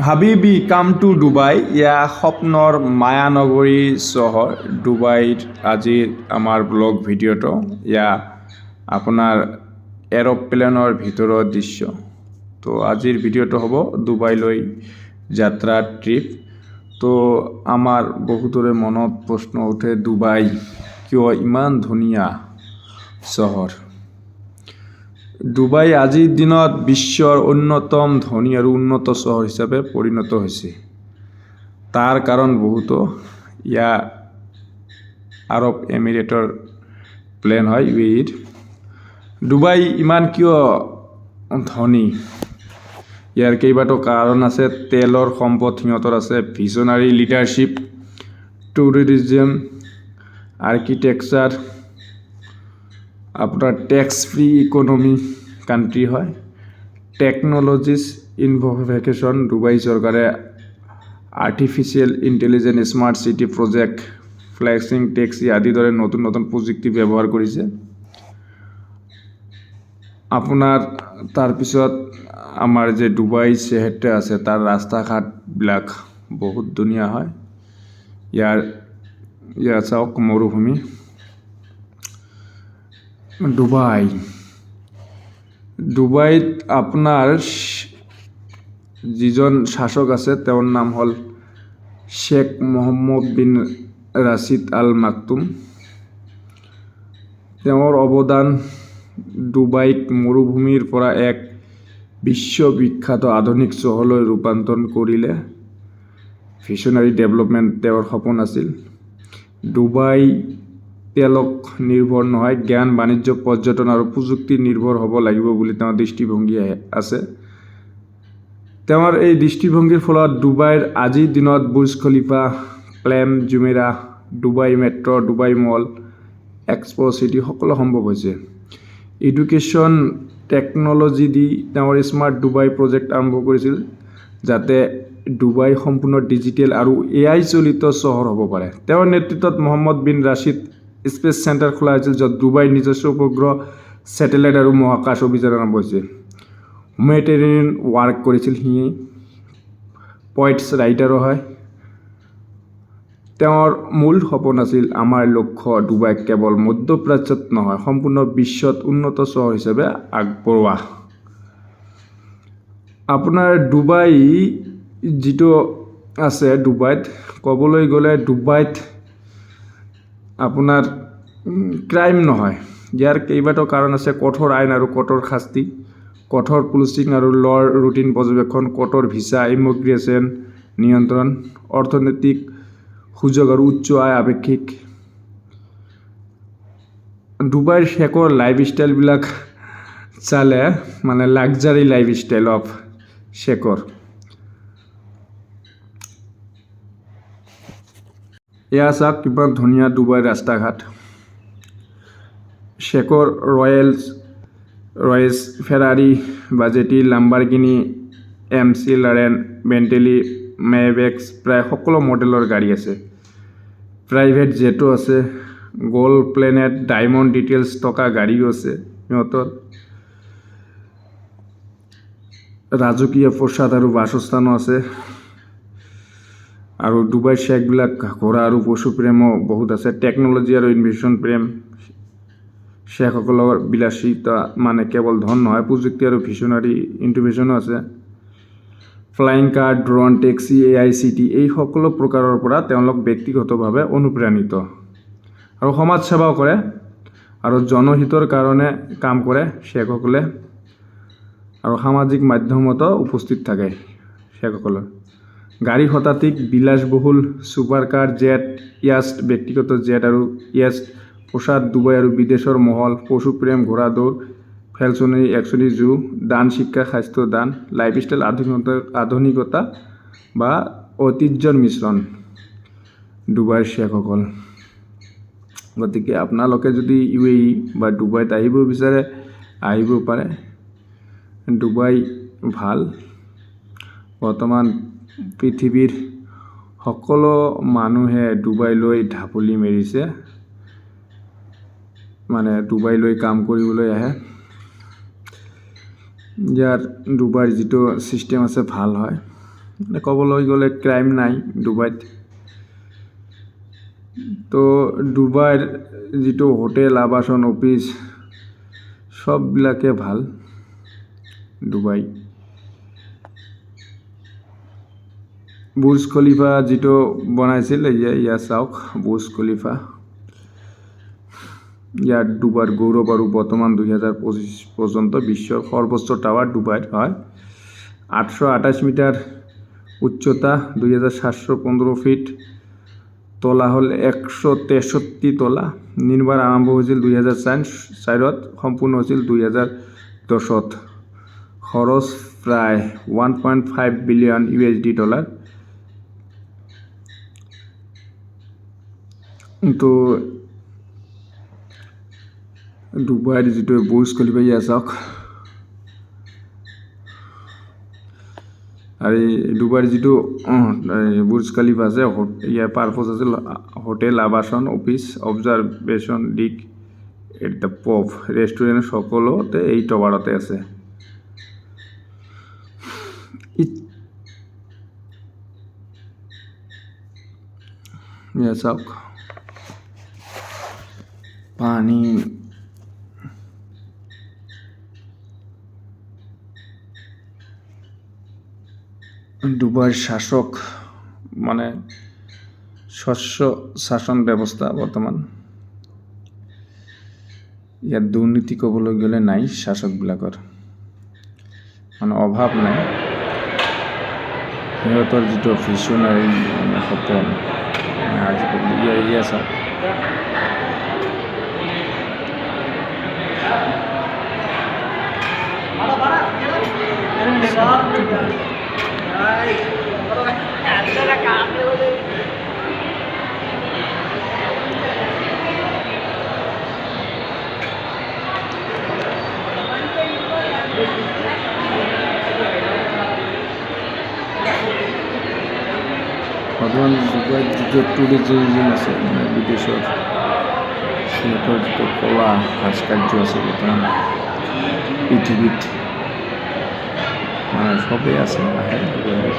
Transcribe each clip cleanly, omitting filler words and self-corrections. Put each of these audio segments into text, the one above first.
হাবিবি come to Dubai. ইয়া স্বপ্নৰ মায়ানগৰী চহৰ ডুবাইত আজিৰ আমাৰ ব্লগ ভিডিঅ'টো। ইয়া আপোনাৰ এৰ'প্লেনৰ ভিতৰৰ দৃশ্য। তো আজিৰ ভিডিঅ'টো হ'ব ডুবাইলৈ যাত্ৰা ট্ৰিপ। তো আমাৰ বহুতৰে মনত প্ৰশ্ন উঠে, ডুবাই কিয় ইমান ধুনীয়া চহৰ? ডুবাই আজিৰ দিনত বিশ্বৰ অন্যতম ধনী আৰু উন্নত চহৰ হিচাপে পৰিণত হৈছে। তাৰ কাৰণ বহুতো। ইয়াৰ আৰৱ এমিৰেটৰ প্লেন হয়, ইউএইৰ। ডুবাই ইমান কিয় ধনী? ইয়াৰ কেইবাটাও কাৰণ আছে। তেলৰ সম্পদ সিহঁতৰ আছে, ভিজনাৰী লিডাৰশ্বিপ, টুৰিজিম, আৰ্কিটেকচাৰ, আপোনাৰ টেক্স ফ্ৰী ইকনমি কাণ্ট্ৰি হয়, টেকন'লজিছ ইনভেকেশ্যন। ডুবাই চৰকাৰে artificial intelligence, smart city project, flying taxi আদিৰ দৰে নতুন নতুন প্ৰযুক্তি ব্যৱহাৰ কৰিছে। আপোনাৰ তাৰপিছত আমাৰ যে ডুবাই চহৰটো আছে, তাৰ ৰাস্তা ঘাটবিলাক বহুত ধুনীয়া হয়। ইয়াৰ চাওক মৰুভূমি ডুবাই। ডুবাইত আপোনাৰ যিজন শাসক আছে, তেওঁৰ নাম হ'ল শ্বেখ মহম্মদ বিন ৰাছিদ আল মাকতুম। তেওঁৰ অৱদান ডুবাইক মৰুভূমিৰ পৰা এক বিশ্ববিখ্যাত আধুনিক চহৰলৈ ৰূপান্তৰ কৰিলে। ভিছনাৰী ডেভেলপমেণ্ট তেওঁৰ সপোন আছিল। ডুবাই তেলক নিৰ্ভৰ নহয়, জ্ঞান, বাণিজ্য, পৰ্যটন আৰু প্ৰযুক্তি নিৰ্ভৰ হ'ব লাগিব বুলি তেওঁৰ দৃষ্টিভংগী আছে। তেওঁৰ এই দৃষ্টিভংগীৰ ফলত ডুবাইৰ আজিৰ দিনত বুৰ্জ খলিফা, প্লেম Jumeirah, Dubai metro, Dubai mall, expo city সকলো সম্ভৱ হৈছে। এডুকেশ্যন টেকন'লজি দি তেওঁৰ স্মাৰ্ট ডুবাই প্ৰজেক্ট আৰম্ভ কৰিছিল, যাতে ডুবাই সম্পূৰ্ণ ডিজিটেল আৰু এআই চালিত চহৰ হ'ব পাৰে। তেওঁৰ নেতৃত্বত মহম্মদ বিন ৰাছিদ স্পেচ চেণ্টাৰ খোলা হৈছিল, য'ত ডুবাইৰ নিজস্ব উপগ্ৰহ, ছেটেলাইট আৰু মহাকাশ অভিযান আৰম্ভ হৈছে। হিউমেনিটেৰিয়ান ৱাৰ্ক কৰিছিল সি। পইটছ, ৰাইটাৰো হয়। তেওঁৰ মূল সপোন আছিল, আমাৰ লক্ষ্য ডুবাইক কেৱল মধ্যপ্ৰাচ্যত নহয়, সম্পূৰ্ণ বিশ্বত উন্নত চহৰ হিচাপে আগবঢ়োৱা। আপোনাৰ ডুবাই যিটো আছে, ডুবাইত ক'বলৈ গ'লে ডুবাইত আপোনাৰ ক্ৰাইম নহয়। ইয়াৰ কেইবাটাও কাৰণ আছে। কঠোৰ আইন আৰু কঠোৰ শাস্তি, কঠোৰ পুলিচিং আৰু লৰ ৰুটিন পৰ্যবেক্ষণ, কঠোৰ ভিছা ইমিগ্ৰেশ্যন নিয়ন্ত্ৰণ, অৰ্থনৈতিক সুযোগ আৰু উচ্চ আয় আপেক্ষিক। ডুবাইৰ শ্বেখৰ লাইফষ্টাইলবিলাক চালে, মানে লাক্সাৰী লাইফষ্টাইল অফ শ্বেখৰ। এয়া চাওক, কিমান ধুনীয়া ডুবাইৰ ৰাস্তা ঘাট। Shekhar Royals Royce, Ferrari, Bugatti, লাম্বাৰগিনি, মেকলাৰেন, বেণ্টেলি, মেবেক্স, প্ৰায় সকলো মডেলৰ গাড়ী আছে। প্ৰাইভেট জেটো আছে, গ'ল্ড প্লেটেড, ডায়মণ্ড ডিটেইলছ থকা গাড়ীও আছে সিহঁতৰ। ৰাজকীয় প্ৰাসাদ আৰু বাসস্থানো আছে। আৰু ডুবাইৰ শ্বেখবিলাক ঘোঁৰা আৰু পশু প্ৰেমো বহুত আছে। টেকন'লজি আৰু ইনভেশ্যন প্ৰেম। শ্বেখসকলৰ বিলাসিতা মানে কেৱল ধন নহয়, প্ৰযুক্তি আৰু ভিছনাৰী ইন'ভেশ্যনো আছে। Flying car, drone, taxi, AI city, এই সকলো প্ৰকাৰৰ পৰা তেওঁলোক ব্যক্তিগতভাৱে অনুপ্ৰাণিত আৰু সমাজ সেৱাও কৰে আৰু জনহিতৰ কাৰণে কাম কৰে শ্বেখসকলে। আৰু সামাজিক মাধ্যমতো উপস্থিত থাকে। শ্বেখসকলৰ গাড়ী শতাধিক বিলাসবহুল ছুপাৰ কাৰ, জেট, য়াট, ব্যক্তিগত জেট আৰু য়াট, প্ৰাসাদ, ডুবাই আৰু বিদেশৰ মহল, পশুপ্ৰেম, ঘোঁৰা দৌৰ, ফেলচনী একচনী জু, দান, শিক্ষা, স্বাস্থ্য দান, লাইফষ্টাইল, আধুনিকতা বা ঐতিহ্যৰ মিশ্ৰণ ডুবাইৰ শ্বেখসকল। গতিকে আপোনালোকে যদি ইউএই বা ডুবাইত আহিব বিচাৰে, আহিব পাৰে। ডুবাই ভাল। বৰ্তমান পৃথিৱীৰ সকলো মানুহে ডুবাইলৈ ঢাপলি মেলিছে, মানে ডুবাইলৈ কাম কৰিবলৈ আহে। ইয়াৰ ডুবাইৰ যিটো ছিষ্টেম আছে, ভাল হয়। মানে ক'বলৈ গ'লে ক্ৰাইম নাই ডুবাইত। তো ডুবাইৰ যিটো হোটেল, আৱাসন, অফিচ চববিলাকে ভাল ডুবাই। বুৰ্জ খলিফা যিটো বনাইছিল, ইয়াত চাওক বুৰ্জ খলিফা, ইয়াত ডুবাইৰ গৌৰৱ আৰু বৰ্তমান 2025 পৰ্যন্ত বিশ্বৰ সৰ্বোচ্চ টাৱাৰ ডুবাইত হয়। 828 মিটাৰ উচ্চতা, 2715 ফিট, তলা হ'ল 163 তলা। নিৰ্মাণ আৰম্ভ হৈছিল 2004ত, সম্পূৰ্ণ হৈছিল 2010ত। খৰচ প্ৰায় 1.5 বিলিয়ন USD dollar. তো ডুবাইৰ যিটো বুৰ্জ খলিফা, ইয়াত চাওক। আৰু এই ডুবাইৰ যিটো বুৰ্জ খলিফা আছে, ইয়াৰ পাৰপজ আছিল hotel, আৱাসন, office, observation deck at the top, restaurant সকলোতে এই টাৱাৰতে আছে। ইয়াত চাওক পানী। ডুবাইৰ শাসক মানে স্বচ্ছ শাসন ব্যৱস্থা বৰ্তমান। ইয়াত দুৰ্নীতি ক'বলৈ গ'লে নাই, শাসকবিলাকৰ মানে অভাৱ নাই। সিহঁতৰ যিটো ভিছনাৰী মানে সপোন, মানে আজিকালি ইয়াৰ চাওক। বৰ্তমান ডুবাইত যিটো টুৰিজিম আছে, মানে বিদেশৰ সিহঁতৰ যিটো কলা ভাস্কৰ্য আছে, বৰ্তমান পৃথিৱীত মানে চবেই আছে, আহে ডুবাইলৈ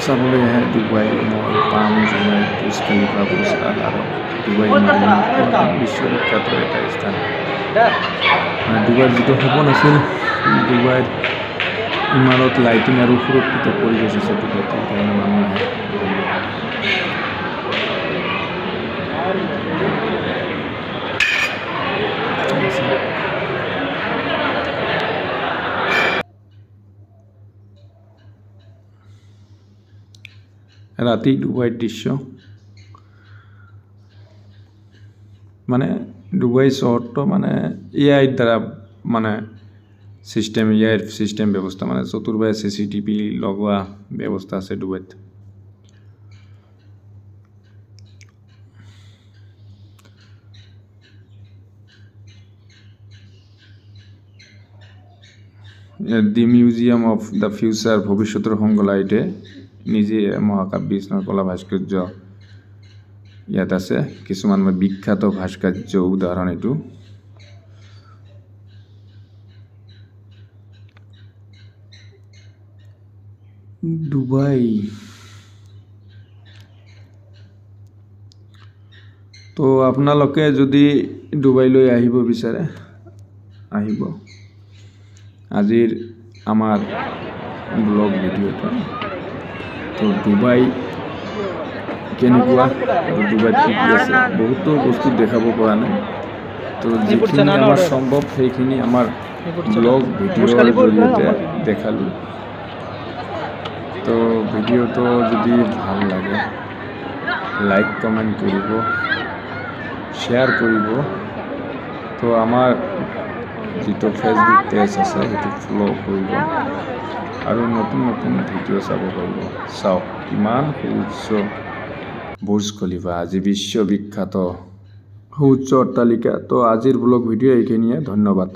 চাবলৈ আহে। ডুবাই মল, পাম জুমাই, বুৰ্জ খালিফা, বুৰ্জ আল আৰব, ডুবাই মাৰিনা বিশ্ববিখ্যাত এটা স্থান। মানে ডুবাইৰ যিটো সপোন আছিল, ডুবাইৰ ইমাৰত, লাইটিং আৰু সুৰক্ষিত পৰিৱেশ আছে ডুবাইত, সেইকাৰণে মানুহ আহে। ৰাতি ডুবাইৰ দৃশ্য, মানে ডুবাই চহৰটো মানে এ আইৰ দ্বাৰা মানে চিষ্টেম, এ আইৰ চিষ্টেম ব্যৱস্থা, মানে চতুৰ্বাই CCTV লগোৱা ব্যৱস্থা আছে ডুবাইত। The museum of the future, ভৱিষ্যতৰ সংগ্ৰহালয়টোৱে নিজে মহাকাশ বিষ্ণুৰ কলা ভাস্কৰ্য ইয়াত আছে। কিছুমান বিখ্যাত ভাস্কৰ্য উদাহৰণ এইটো। ডুবাই। তো আপোনালোকে যদি ডুবাইলৈ আহিব বিচাৰে, আহিব। আজিৰ আমাৰ ব্লগ ভিডিঅ'টো, তো ডুবাই কেনেকুৱা আৰু ডুবাইত কি কি আছে, বহুতো বস্তু দেখাব পৰা নাই। তো যিখিনি আমাৰ সম্ভৱ সেইখিনি আমাৰ ব্লগ ভিডিঅ'ৰ জৰিয়তে দেখালোঁ। তো ভিডিঅ'টো যদি ভাল লাগে লাইক কমেণ্ট কৰিব, শ্বেয়াৰ কৰিব। তো আমাৰ যিটো ফেচবুক পেজ আছে সেইটো ফ'ল' কৰিব আৰু নতুন নতুন ভিডিঅ' চাব পাৰিব। চাওক কিমান সুউচ্চ বুৰ্জ খলিফা, আজি বিশ্ববিখ্যাত সুউচ্চ অট্টালিকা। তো আজিৰ ব্লগ ভিডিঅ' এইখিনিয়ে, ধন্যবাদ।